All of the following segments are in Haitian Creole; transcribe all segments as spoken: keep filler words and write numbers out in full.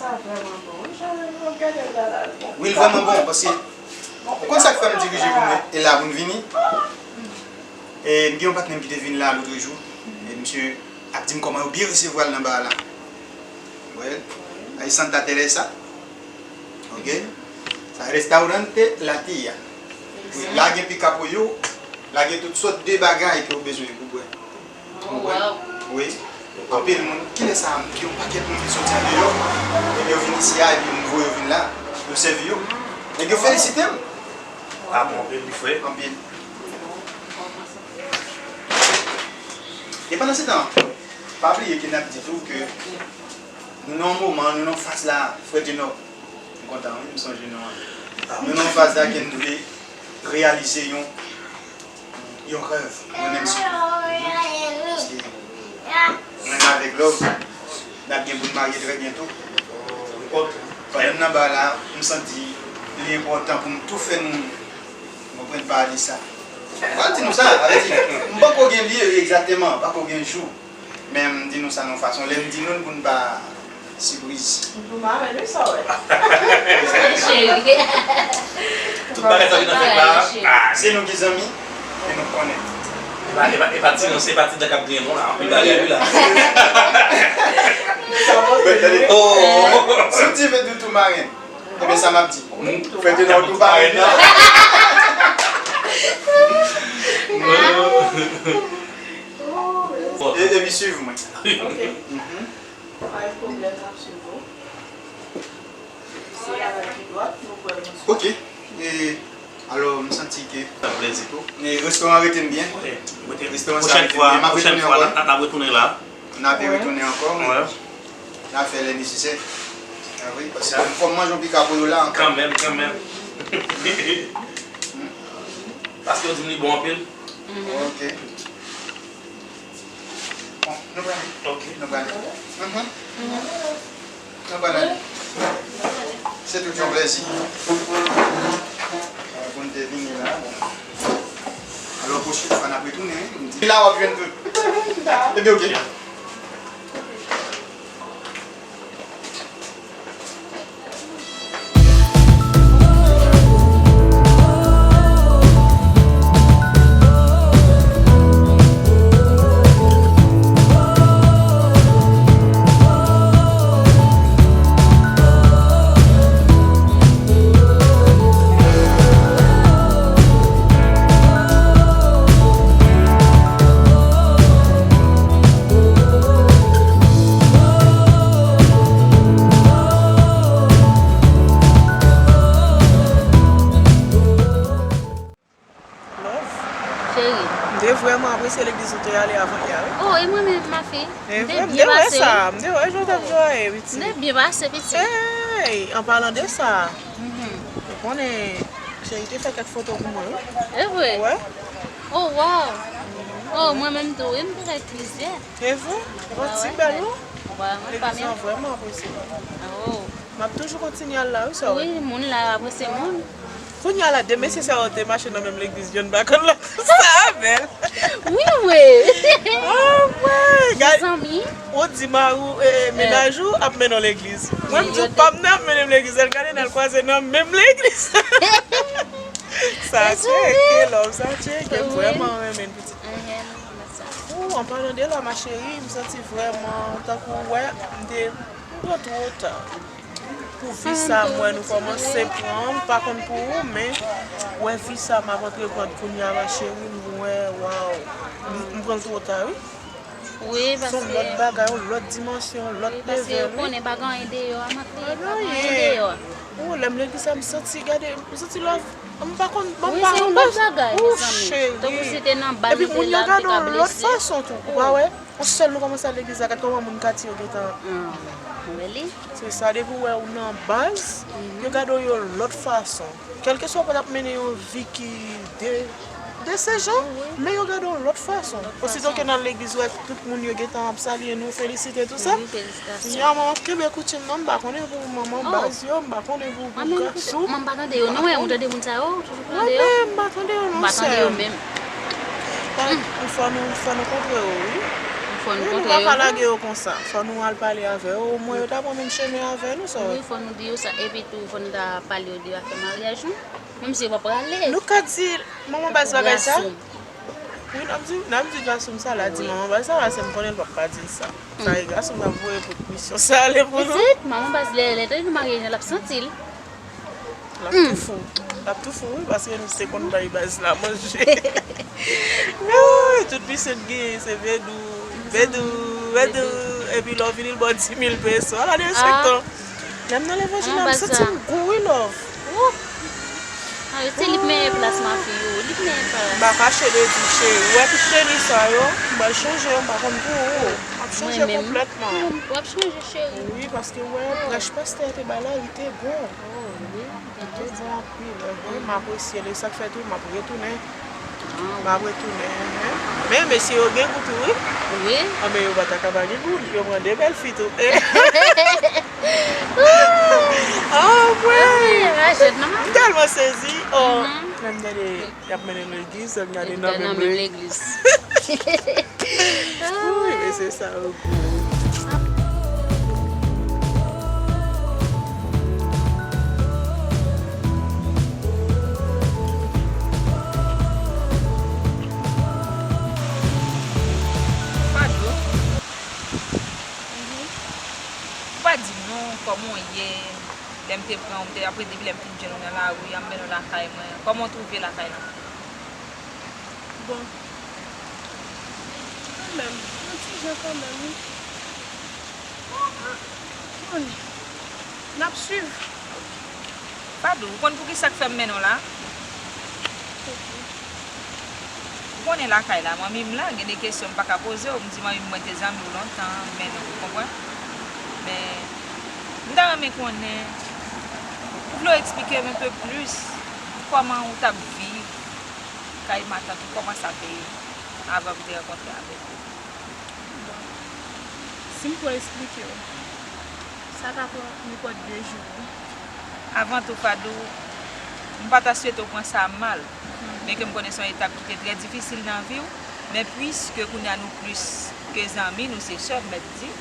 Ah, vrèman bon. Wi, jan nou gade l la, la, bon. Wi, l vrèman bon, paske ou konn sa k fè m dirije pou mwen, e la pou n vini. E m gen yon patnè m ki te vin la lòtrejou, e misye ap di m kòman yo byen resevwa l nan ba a la. Wè, ay Santa Teresa. Ok? Sa Restaurante La Tía. Wi, la gen pica pollo, la gen tout sòt de bagay ke w bezwen pou bwè. Oh, wow. Wi. Anpil moun, kilè sa, yon pakèt moun ki soti andeyò, epi yo vin isi a, epi nouvo yo vin la, yo sèvi yo. Nèg yo felisite m. Ah bon, anpil, wi, frè. Anpil. E pandan se tan, pa bliye ke n ap di tou ke nou nan yon moman, nou nan yon faz la, frè Djenò. M kontan, wi, m sonje non an. Nou nan yon faz la ke n vle reyalize yon, yon rèv, mwen menm sitou. Paske mwen avèk Love, n ap gen pou n marye trè byento. Pandan n nan ba la, m santi li enpòtan pou m tou fè nou, nou konprann, pale sa. M pral di nou sa, sa vle di, m poko gen lye egzakteman, m pako gen jou. Men m di nou sa nan yon fason, lè m di nou l pou n pa sipriz. M tou mare wi, sa w wè. Cheri. Tout bagay sa ki nan fèt la, ah, se nou ki zanmi, e nou konnen. E pa, e pa, e pa ti non, se pa ti dan k ap griyen non la, anpil bagay wi la. Sa bon, oh, si w di vle di w tou mare m, ebyen sa m ap di. Frè Djenò tou pare nan. E, epi swiv mwen. Ok. Mhm. Pa gen pwoblèm, n ap swiv ou. Se bagay ki dwat, nou kwè nou swiv. Ok. E, alò, m santi ke sa fè plezi tou. E restoran rete m byen. Wi. Restoran sa rete m byen. M ap retounen ankò. Pwochèn fwa, n ap, n ap retounen la. N ap retounen ankò. Wi. N ap fè lè nesesè. Ah wi, paske fò m manje yon pica pollo la ankò. Kanmenm, kanmenm. Paske yo di m li bon anpil. Mhm. Ok. Bon, nou prale. Ok. Nou prale. Mhm. Nou prale. Se tout yon plezi. Pou n te vini la, bon. Alò, pwochèn fwa n ap retounen, wi. M di la w ap jwenn tout. Ebyen, ok. Love. Cheri. M te vrèman apresye legliz ou te ale avan yè a, wi. Oh, e mwen menm, ma fi. M te byen pase, wi. M te wè sa, m te wè jan w t ap jwaye, pitit. M te byen pase, pitit. Hey, an palan de sa, ou konnen, cheri te fè kèk foto pou mwen, wi. E vre? Wè. Oh, wow. Oh, mwen menm tou, wi, m te fè plizyè. E vre? Yon ti bèl, non? Legliz lan vrèman apresye. Oh. M ap toujou kontinye al la, wi, sa w wè. Wi, moun la yo apresye moun. Kounye a la, de mesye sa yo te mache nan menm legliz, youn pa konn lòt. Sa bèl. Wi, wi. Oh, wi. Gad, ou di mari w, e, e, mennaj ou ap mennen w legliz. Mwen, m di w pa m nan ap mennen m legliz, al gade n al kwaze nan menm legliz. Sa tcheke, love, sa tcheke. M vrèman renmen l, pitit. Ou, an palan de la, ma chérie, m santi vrèman, tankou, wè, m te, m pran twò ta. Pou vi sa, m wè nou kòmanse pran, m pa konn pou ou, men, wè, vi sa, m ap antreprann kounye a, ma chérie, m wè, waw, m, m pran l twò ta, wi. Wi, paske. Se yon lòt bagay, yon lòt dimansyon, yon lòt level, wi. Wi, paske yo konnen pa gen anyen deyò a, m ap peye pa gen anyen deyò a. Ou, lè m legliz sa, m santi, gade, m santi love. M pa konn, m pa konn. Wi, se yon lòt bagay, mezanmi. Tankou si te nan bal nou te la, m te ka blese. Epi moun yo gade w lòt fason tou. Ou pa wè? Yon sèl nou kòmanse al legliz la, gad kòman moun katye yo gentan. Ah, ou wè li? Se sa, depi w wè ou nan baz, yo gade w yon lòt fason. Kèlkeswa w pa t ap mennen yon vi ki de, de se jan, men yo gade w lòt fason. Osito ke nan legliz, w wè tout moun yo gentan ap salye nou, felisite, tou sa. Wi, felisitasyon. Kounya, manman, kenbe kout chen nan, m pa konnen pou manman baz yo, m pa konnen pou, pou gason. Mwen menm, m pa tande yo, non, wè, ou tande moun sa yo, ou toujou tande yo? Mwen menm, m pa tande yo, non, sè m. M pa tande yo menm. Fò nou, fò nou kontre yo, wi. Fò nou kontre yo. Nou pa ka lage yo konsa. Fò nou al pale avè yo. Omwen yo ta pran menm chemen avè nou, sa. Wi, fò nou di yo sa. Epi tou, fò nou ta pale yo de afè maryaj nou. Menm si yo pa prale. Nou ka di, manman baz bagay sa. Wi, n ap di, n ap di gason m sa, l a di manman baz sa, paske m konnen l p ap pa di l sa. Sa e gason m ap voye pou misyon sa ale pou nou. Pitit, manman baz lè, lè tande nou marye, l ap santi l. L ap tou fou. L ap tou fou, wi, paske nou se konn bay baz la manje. Woy, tout misyon gen, se vedou, vedou, vedou. Epi lè w vini, l ba w dis mil peso. Ala derespektan. Lè m nan levanjil la, m santi m gou, wi, love. Wouh! Ah, se li k mèyè plas, ma fille, oh, li k mèyè plas. M pa kache de di, cheri, ou wè tout teni sa yo, m pral chanje yo, m pa konn pou ou. M ap chanje konplètman. Mwen menm. W ap chanje, cheri. Wi, paske ou wè, prèch pastè te bay la, li te bon. Oh, wi. Li te bon anpil, mhm, m apresye l, e sa k fè tou, m ap retounen. M ap retounen, enhen. Men mesye yo gen gou tou, wi. Wi. Anben, yo pa ta ka pa gen gou, yo pran de bèl fi tou. Anmwey! M tèlman sezi. Oh, lè m tande y ap mennen m legliz, lè m gade nan menm legliz. Wi, mesye sa yo gou. Fado, ou pa di m non, kòman w ye? Lè m te pran w, m te, apre depi lè m fin jwenn ou nan lari a, m mennen w lakay mwen. Kòman w twouve lakay la? Bon. Kanmenm, yon ti jan kanmenm, wi. Bon, n ap swiv. Fado, ou konn poukisa k fè m mennen w la? Ou konnen lakay la, manmi m la, gen de kesyon m pa ka poze w. M di manmi m mwen te zanmi w lontan, m mennen w, ou konprann? Men, m ta renmen konnen, ou vle w eksplike m enpe plis kòman ou t ap viv kay matant ou, kòman sa te ye avan m te rankontre avèk ou? Bon, si m pou eksplike w, sa ka pran nenpòt de jou, wi. Avan tou, Fado, m pa ta swete w pran sa mal, byenke m konnen se yon etap ki te trè difisil nan vi w, men piske kounye a nou plis ke zanmi, nou se sè, m mèt di,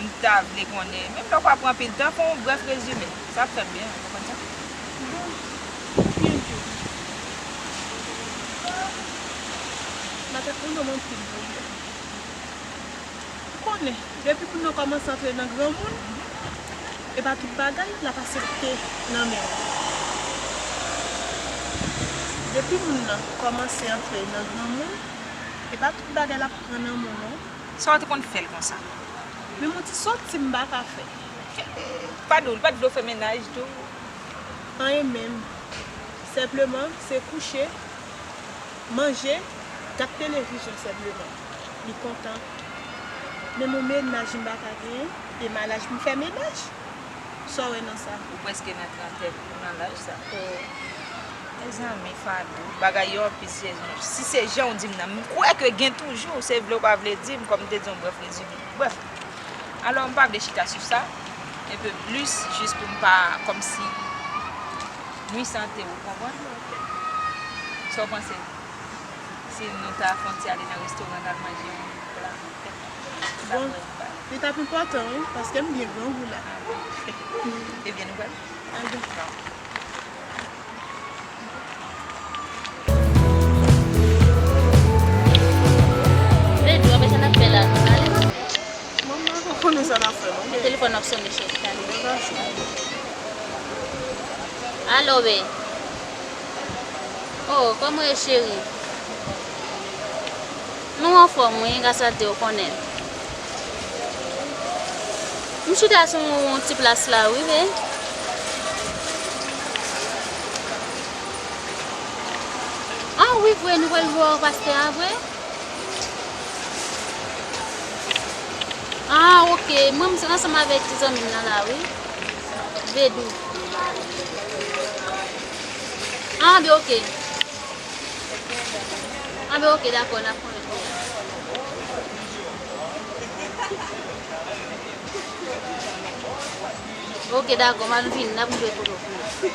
m ta vle konnen, menm lè w pa pran anpil tan, fè yon brèf rezime. Sa ap fè m byen, ou konprann sa? Bon, byen di w. Matant mwen ban m anpil vre. Ou konnen, depi moun nan kòmanse antre nan granmoun, e pa tout bagay l ap aksepte nan men w. Depi moun nan kòmanse antre nan granmoun, e pa tout bagay l ap pran nan men w non. Sa w te konn fè l konsa? Menm yon ti sòti m pa ka fè. Fado, li pa t vle w fè mennaj tou? Anyen menm. Senpleman, se kouche, manje, gad televizyon senpleman. Li kontan. Menm yon mennaj m pa ka genyen, e m al achte m fè mennaj. Sa w wè nan sa? Ou prèske nan trantèn ou, nan laj sa. Oh. Mezanmi, Fado, bagay yo anpil, si se jan, si se jan w di m nan. M kwè ke gen toujou, se vle w pa vle di m, kòm m te di w, brèf, rezime. Brèf. Alò, m pa vle chita sou sa, enpe plis, jis pou m pa, kòmsi, nwi sante w, ou konprann? Sa w panse? Si nou ta fè yon ti ale nan restoran, n al manje yon pla. Bon, li t ap enpòtan, wi, paske m byen grangou la. Ebyen, nou pral. Anben. Lady, w ap wè sa n ap fè la. Ale. Manman, ou konnen sa n ap fè, non? Telefòn ap sonnen, cheri. Ale. Alo, babe. Oh, kòman w ye, cheri? Nou anfòm, wi, gras a Dye, ou konnen. M chita sou yon ti plas la, wi, babe. Ah, wi, vre, nou pral wè pastè a, vre? Ah, ok. Mwen, m se ansanm avèk ti zanmi m nan la, wi. Vedou. Ah, ben, ok. Ah, ben, ok, dakò, n ap konnen kounye a. Ok, dakò, m al vin, n ap jwe kote w vle.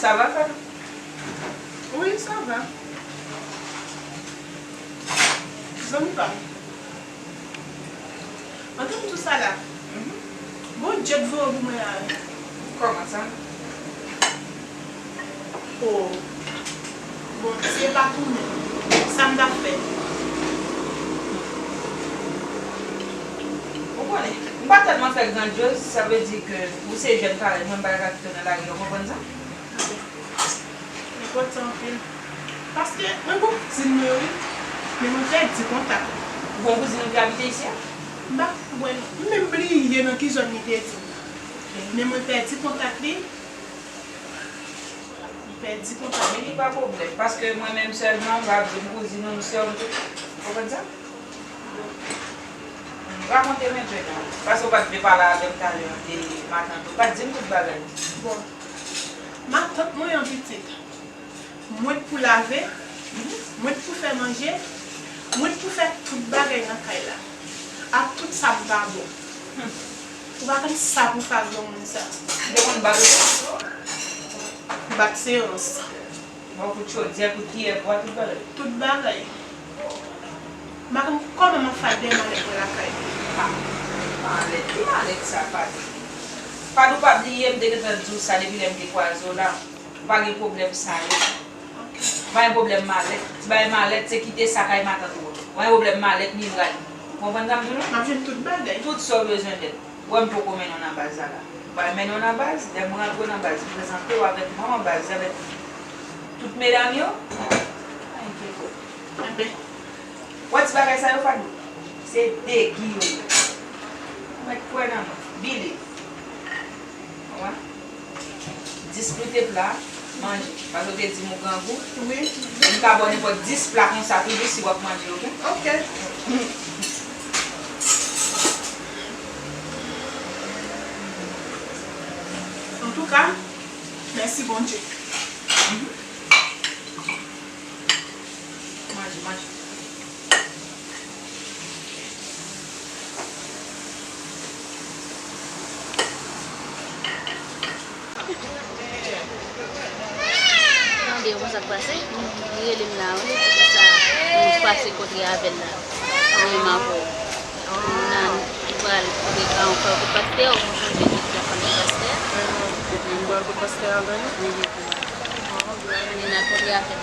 Sa va, Fadou? Wi, sa va. Zanmi pa m. Antan m di w sa la, gon djòb voye pou mwen la wi. Kòman sa? Oh. Bon, si e pa pou mwen, sa m t ap fè? Ou konnen, m pa tèlman fè grandyoz, sa vle di ke ou se jèn parèy mwen, m pa ka kite w nan lari, ou konprann sa? Enpòtan anpil. Paske mwen gon kouzin mwen wi, men mwen pèdi kontak li. Ou gon kouzin ou ki abite isi a? M pa konprann. M menm bliye nan ki zòn li te di m. Men mwen pèdi kontak li. M pèdi kontak li. Li pa pwoblèm, paske mwen menm sèlman, m pa di m kouzin ou, m sè w, m tout. Ou konprann sa? Rakonte m enpe non. Paske ou pa t vle pale avè m talè de matant ou. Pa t di m tout bagay. Bon. Matant mwen an pitit. Mwen t pou lave, mwen t pou fè manje, mwen t pou fè tout bagay nan kay la. Ak tout sa m pa bon. Ou pa konn sa pou fè ak granmoun sa. Ou te konn bat ou tou? Bat se rans. Bon, kout chodyè, kout kiyè, pwa, tout bagay. Tout bagay. M pa konn kòman m ap fè ak de malèt mwen lakay. Ah, malèt, ki malèt sa, Fadou? Fadou, pa bliye, m te gentan di w sa depi lè m te kwaze w la. Ou pa gen pwoblèm sa yo. Ok. Ou pa gen pwoblèm malèt. Ti bagay malèt, se kite sa kay matant ou an. Ou pa gen pwoblèm malèt ni rad. Ou konprann sa m di w la? M ap jwenn tout bagay. Tout sa w bezwen nèt. Ou wè m poko mennen w nan baz la la. M pral mennen w nan baz, lè m rantre w nan baz, m prezante w avèk manman baz, avèk tout medam yo. Pa enkyete w. Enben. Ou wè ti bagay sa yo, Fadou? Se degi yo ye. Ou mèt kwè nan mwen. Believe. Ou wè? Dis pli te pla, manje. Paske w te di m ou grangou. Wi. M ka ba w nenpòt dis pla konsa toujou si w ap manje, oke? Oke. Antouka, mèsi Bondye. Manje, manje. Tande, ou konn sa k pase? Li rele m la, wi, li di konsa, nou pase kontre avè l la. Li rele m avè w. Kounye a, nou pral, ou te ka, ou pral kot pastè, ou konn sonje li di l ap pral kot pastè. Mwen pral kot pastè avè nou? Wi, wi. Kounye a, n al kontre avè l.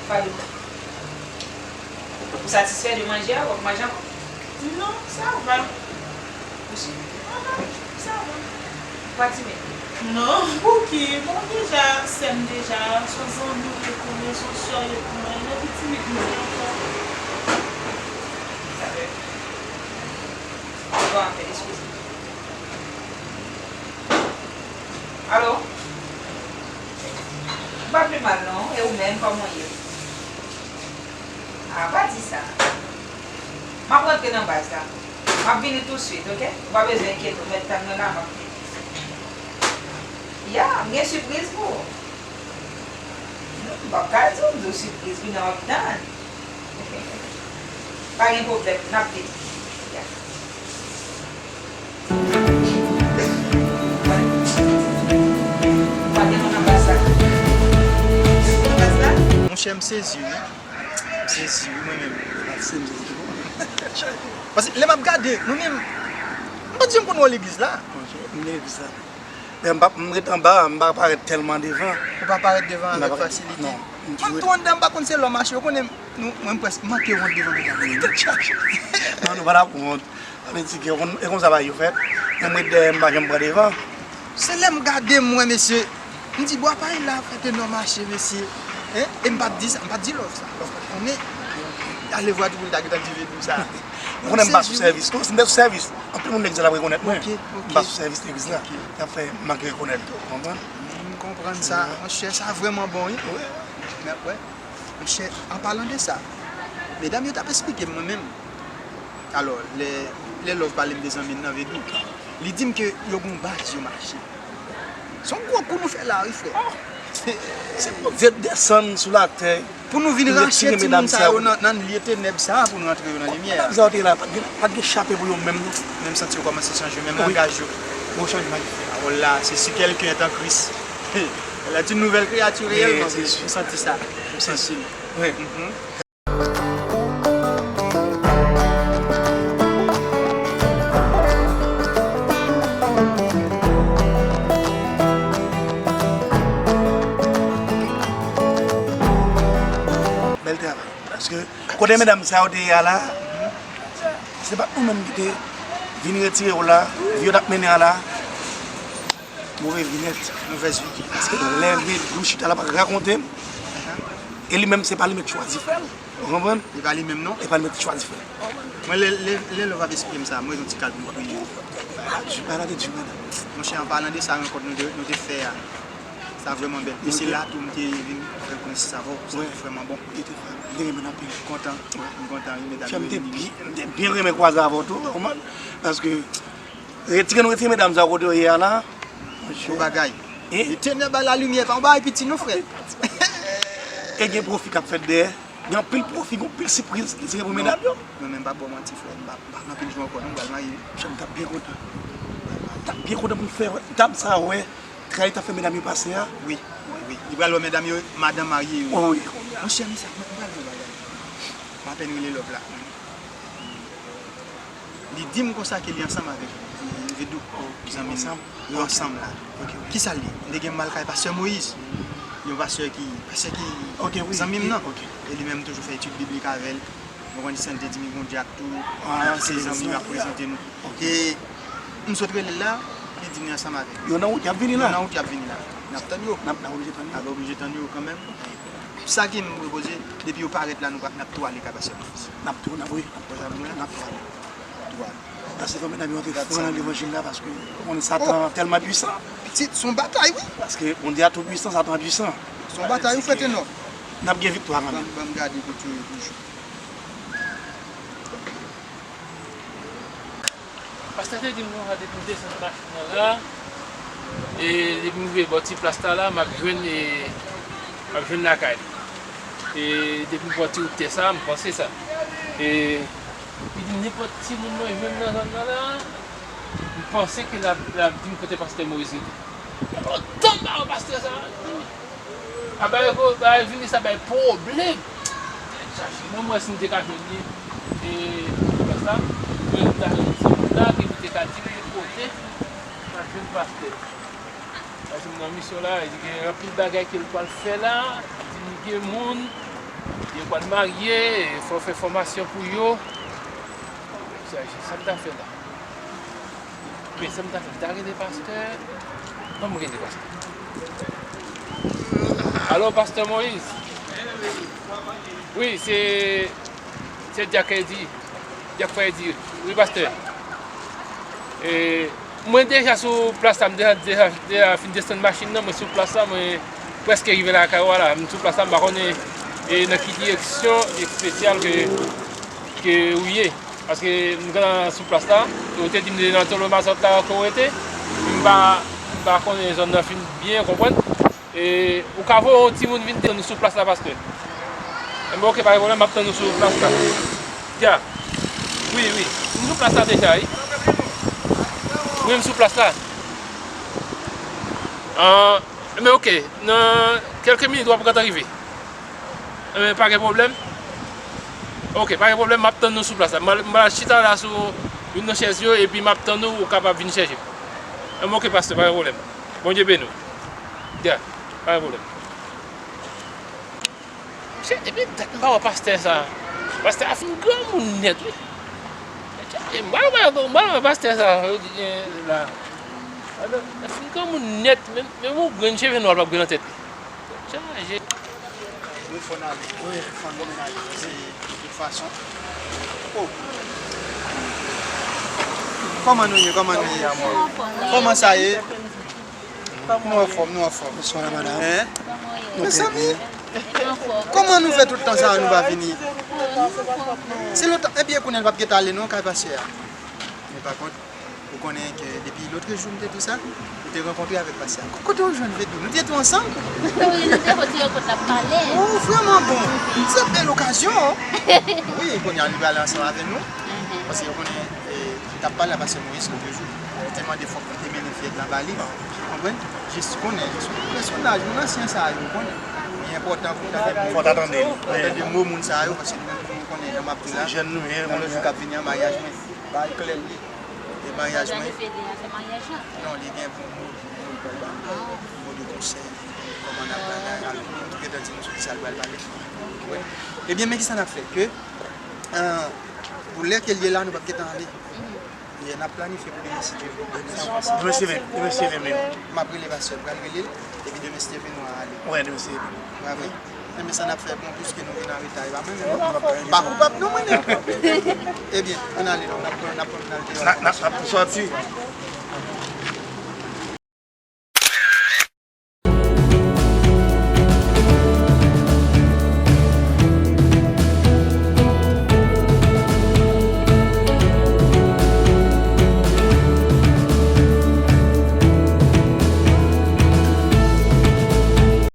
Fadou, ou satisfè de manje a? W ap manje ankò? Non, sa va. Ou si? Aha, sa va. Ou pa timid? Non, pouki? Bon, deja, sè m deja, se yon zanmi w ye pou mwen, se yon sè w ye pou mwen, m pa pi timid mwen ankò. Sa fè. Bon, anfen, eskize m. Alo? M pa pi mal non, e ou menm, kòman w ye? A, pa di sa. M ap rantre nan baz la. M ap vini touswit, oke? Ou pa bezwen enkyete w, mèt tann mwen la, m ap vini. Ya, m gen sipriz pou ou. Non, m p ap ka di w, m di w sipriz, kounye a w ap tann. Pa gen pwoblèm, n ap vini. Ya. Ou pa gen moun anba sa. Anba sa? Monchè, m sezi, wi. M sezi, wi, mwen menm. Paske lè m ap gade, nou menm, m pa t janm konn wè w legliz la. Monchè, m legliz la. Men m pa, m ret anba, m pa parèt tèlman devan. Ou pa parèt devan avèk fasilite. Non. M toujou ret. Mwen tou anndan, m pa konn se lè w mache, ou konnen, nou, mwen, m prèske, m manke wont devan medam yo. Non, nou pa t ap wont. Sa vle di ke e konn, e konsa bagay yo fèt. Men m ret dèyè, m pa janm pran devan. Se lè m gade m wè mesye, m di, "Bò, aparèy la fè ke nò mache, mesye." Hein? E m pa t di sa, m pa t di lòv sa. Lòv pa t konnen. Alevwa tou pou l ta gentan di vin pou sa. Ou konnen m pa sou sèvis. Si m te sou sèvis, anpil moun legliz la t ap rekonèt mwen. Ok, ok. M pa sou sèvis legliz la. Ok. Sa fè m manke rekonèt tou, ou konprann? M konprann sa. Monchè, sa vrèman bon, wi. Wi. Men, wè. Monchè, an palan de sa, medam yo t ap esplike m mwen menm. Alò, lè, lè Love pale m de zanmi l nan Vedou, li di m ke yo gon baz yo mache. Se yon gwo kou nou fè la, wi, frè. Oh! Se Bondye desann sou latè. Pou nou vin rache timoun sa yo nan, nan lye tenèb sa a, pou nou antre yo nan limyè a. Medam sa yo te la, pa t gen, pa t gen chape pou yo menm, non. Menm santi yo kòmanse chanje, menm langaj yo. Gwo chanjman ki fèt. Pawòl la, ceci, quelqu'un est en Christ. Elle est une nouvelle créature réellement. Wi, se si. M santi sa. M santi l. Wi. Mhm. Bèl travay. Paske kote medam sa yo te ye a la, se pa t nou menm ki te vin retire yo la, vi yo t ap mennen a la. Move vi nèt. Movèz vi. Paske lè vi nou chita la pa rakonte m. E li menm se pa li menm ki chwazi fè l. Ou konprann? E pa li menm non. E pa li menm ki chwazi fè l. Mwen lè, lè, lè lòv ap esplike m sa, mwen yon ti kal pou m kriye. Bagay la te di, bagay la te di, medam. Monchè, an palan de sa rankont nou te, nou te fè a, sa vrèman bèl. E se la tou m te vin fè konesans avè w. Sa te vrèman bon. Li te vrèman, li te renmen anpil. M kontan. M kontan wi, medam yo vini. M te byen, m te byen renmen kwaze avè w tou, ou konprann? Paske retire nou retire medam sa yo kote yo ye a la. Gwo bagay. E tenèb a la limyè, pa yon bagay piti non, frè. E gen pwofi k ap fèt dèyè. Gen anpil pwofi, gen anpil sipriz ki sere pou medam yo. Mwen menm, m p ap ba w manti, frè. M p ap, m p ap nan pil jou ankò non, m pral marye. Monchè, m t ap byen kontan. M t ap byen kontan pou m fè, m t ap sa wè, travay t ap fè medam yo pase a. Wi, wi. Li pral wè medam yo, madanm marye yo. Wi, wi. Monchè, m sa, m pral di w bagay. M apèn rele lòv la. Li di m konsa ke li ansanm avèk Vidou, zanmi m. Yo ansanm la. Kisa l ye? M te gen m al kay pastè Moyiz. Yon pastè ki, pastè ki zanmi m nan. E li menm toujou fè etid biblik avè l. Mwen konn li sèn te di m yon dyak tou. Se zanmi m ap prezante nou. E m sot rele l la, li di m li ansanm avèk yo. Yo nan wout, y ap vini la. Yo nan wout, y ap vini la. N ap tann yo. N ap, n ap oblije tann yo. N ap oblije tann yo kanmenm. Sa ki m pwopoze, depi yo parèt la, nou pa, n ap tou ale kay pastè Moyiz. N ap tou, n ap, wi. N ap tou ale. N ap tou ale. Pastè fò medam yo antre fran nan levanjil la, paske ou konnen Satan tèlman pwisan. Pitit, se yon batay, wi. Paske Bondye a tou pwisan, Satan pwisan. Se yon batay, wi, frè Tenò. N ap gen viktwa kanmenm. Ban m, ban m gade kote yo ye toujou. Pastè te di m konsa depi m desann machin nan la, e depi m rive bò ti plas la la, m ap jwenn, e, m ap jwenn lakay li. E depi m pran ti wout tè sa, m panse sa. E li di m nenpòt timoun mwen jwenn nan zòn nan la, m panse ke l ap, l ap di m kote pastè Moyiz rete. Lontan m pa wè pastè sa. A bay, bay vini sa bay pwoblèm. Tèt chaje. Mwen, m wè si m te ka jwenn li, e, konsa, mwen, m ta jwenn ti moun la, ke li te ka di m kote m ka jwenn pastè. Paske m nan misyon la, li gen anpil bagay ke l pral fè la, li di m gen moun, yo pral marye, fò fè fòmasyon pou yo. Tèt chaje, sa m ta fè la? Men sa m ta fè, m ta rele pastè. Ban m rele pastè. Alo, pastè Moyiz? Wi, se, se Dyak Edi. Dyak Frè Edi. Wi, pastè. E, mwen deja sou plas la, m deja, deja, deja fin desann machin nan, mwen sou plas la, mwen prèske rive lakay ou a la. M sou plas la, m pa konnen, e, nan ki direksyon espesyal ke, ke ou ye. Paske m gentan sou plas la, e ou te di m nan Tolo Mazòt la ke w rete, m pa, m pa konnen zòn nan fin byen, konprann? E ou ka voye yon timoun vin tann nou sou plas la, pastè? Enben, oke, pa gen pwoblèm, m ap tann nou sou plas la. Dya. Wi, wi. M sou plas la deja, wi. Wi, m sou plas la. Ah, enben, oke. Nan kèlke minit, w ap gentan rive. Enben, pa gen pwoblèm. Oke, pa gen pwoblèm, m ap tann nou sou plas la. M al, m al chita la sou youn nan chèz yo, epi m ap tann ou, ou kapab vin chèche m. Enben, oke, pastè, pa gen pwoblèm. Bondye beni w. Dya, pa gen pwoblèm. Monchè, depi dat m pa wè pastè sa. Pastè a fin granmoun nèt, wi. Monchè, e m pral wè, m pral wè pastè sa, yo di, eh, la. Li fin granmoun nèt, menm, menm yon grenn cheve nwa l p ap gen nan tèt li. Tèt chaje. Wi, fò n ale. Wi, fò n ale. Se, de tout fason. Oh. Kòman nou ye? Kòman nou ye, amò? Kòman sa ye? Nou anfòm, nou anfòm. Bonswa, madam. Hein? Mezanmi, kòman nou fè tout tan sa a nou pa vini? Se lontan, epi kounye a l p ap gentan ale non, kay pastè a. Men pa kont, Ou konnen ke depi lotrejou m te di w sa, nou te rankontre avèk Pasya. Kote w jwenn Fedou? Nou te tou ansanm? Wi, nou te retire kot l ap pale. Oh, vrèman bon. Se bèl okazyon. Wi, kounye a li prale ansanm avè nou. Paske ou konnen, eh, li t ap pale a Pasya Moyiz lotrejou. Li te mande fòk nou te mennen fiyèt la ba li. Ou konprann? Jis konnen, se yon pèsonaj, moun ansyen sa yo, ou konnen. Li enpòtan pou tande moun. Fò ta tande li. Pou tande mo moun sa yo, paske nou menm tou nou konnen jan m ap di la. Jèn nou ye, nan lòt jou k ap vini an, maryaj mwen. Bay klè li. E maryaj mwen. Fede a fè maryaj la. Non, li gen pou mo, mo l pral ba m. Mo de konsèy. Kòman n ap bagay. Alò, nou tou gentan di nou sou ki sa l pral pale. Ou konprann? Ebyen, men ki sa n ap fè? Ke, eh, pou lè ke l ye la, nou p ap gentan ale. N ap planifye pou demen si Dye vle. Demen si Dye vle. Demen si Dye vle, men. M ap rele pastè, m pral rele l, epi demen si Dye vle nou a ale. Wè, demen si Dye vle. Wè, wi. Enben sa n ap fè, bon, piske nou vin an reta, e pa mwen menm. M pa koupab non, mwen menm. Ebyen, ann ale non, n ap pran, n ap pran, n al deyò. N ap, n ap, n ap sòti.